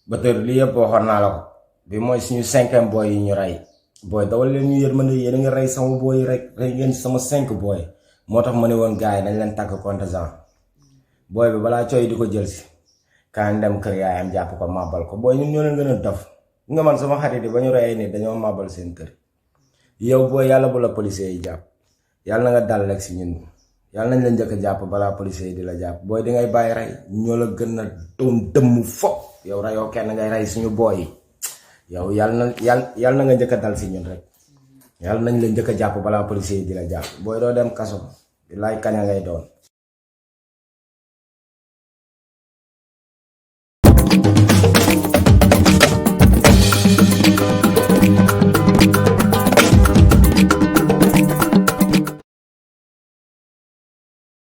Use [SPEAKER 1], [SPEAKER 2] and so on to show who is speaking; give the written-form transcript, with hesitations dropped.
[SPEAKER 1] Betul li yëpp waxoon naa la ko bi mooy suñu 5e boy yi ñu rey boy dawal leen ñu yërmande yéen a ngi rey sama boy rek rey ngeen sama 5 boy moo tax ma ne woon gars yi dañ leen tàgg contingent boy bi balaa cooy di ko jël si kaan dem kër yaayam jàpp ko màbbal ko boy ñun ñoo leen gën a dof nga man sama xarit yi ba ñu reyee ni dañoo màbbal seen kër yow boy yàlla bu la policier yi jàpp yàlla na nga dal rek si ñun yàlla nañ la njëkk a jàpp balaa policier yi di la jàpp boy di ngay bàyyi rey ñoo la gën a doon dëmm fo yow rayoo kenn ngay rey suñu boy yi yow yàlla na nga njëkk a dal si ñun rek yàlla nañ la njëkk a jàpp balaa policier yi di la jàpp booy doo dem kaso bi laay kaña ngay doon